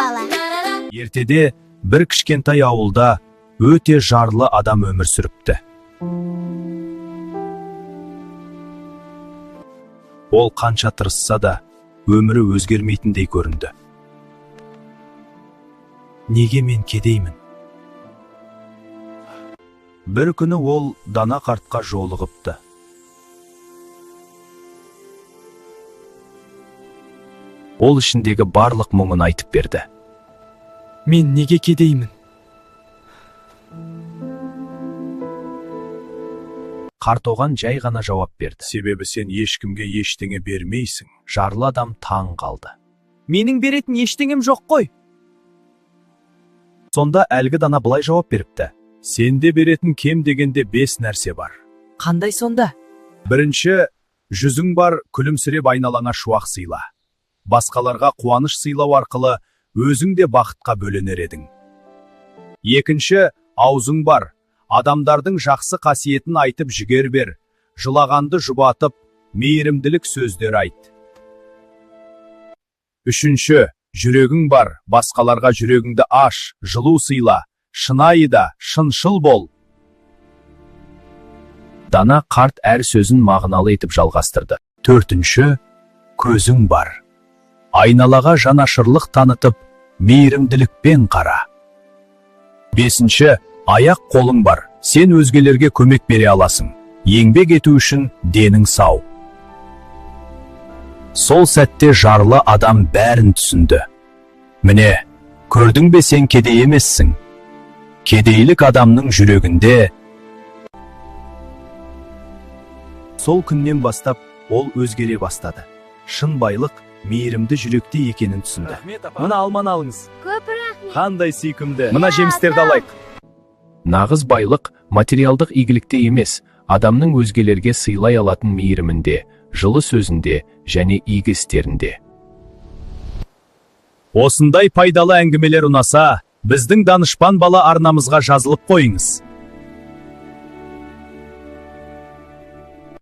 бала. Ертеде бір кішкентай ауылда өте жарлы адам өмір сүріпті. Ол қанша тырысса да, өмірі өзгермейтіндей көрінді. Неге мен кедеймін? Бір күні ол дана қартқа жолығыпты. Ол ішіндегі барлық мұңын айтып берді. Мен неге кедеймін? Қарт оған жай ғана жауап берді. Себебі сен ешкімге ештеңе бермейсің. Жарлы адам таң қалды. Менің беретін ештеңем жоқ қой. Сонда әлгі дана былай жауап беріпті. Сенде беретін кем дегенде бес нәрсе бар. Қандай сонда? Бірінші, жүзің бар, күлімсіреп айналаңа шуақ сыйла. Басқаларға қуаныш сыйлау арқылы өзің де бақытқа бөленер едің. Екінші, аузың бар, адамдардың жақсы қасиетін айтып жігер бер, жылағанды жұбатып, мейірімділік сөздер айт. Үшінші, жүрегің бар, басқаларға жүрегіңді аш, жылу сыйла, шынайы да, шыншыл бол. Дана қарт әр сөзін мағыналы етіп жалғастырды. Төртінші, көзің бар. Айналаға жанашырлық танытып, мейірімділікпен қара. Бесінші, аяқ қолың бар. Сен өзгелерге көмек бере аласың. Еңбек ету үшін денің сау. Сол сәтте жарлы адам бәрін түсінді. Міне, көрдің бе, сен кедей емессің. Кедейлік адамның жүрегінде. Сол күннен бастап ол өзгере бастады. Шын байлық мейірімді жүректе екенін түсінді. Мына алманы алыңыз. Көп рахмет. Қандай сүйкімді. Мына жемістерді алайық. Нағыз байлық материалдық игілікте емес, адамның өзгелерге сыйлай алатын мейірімінде, жылы сөзінде және игі істерінде. Осындай пайдалы әңгімелер ұнаса, біздің Данышпан бала арнамызға жазылып қойыңыз.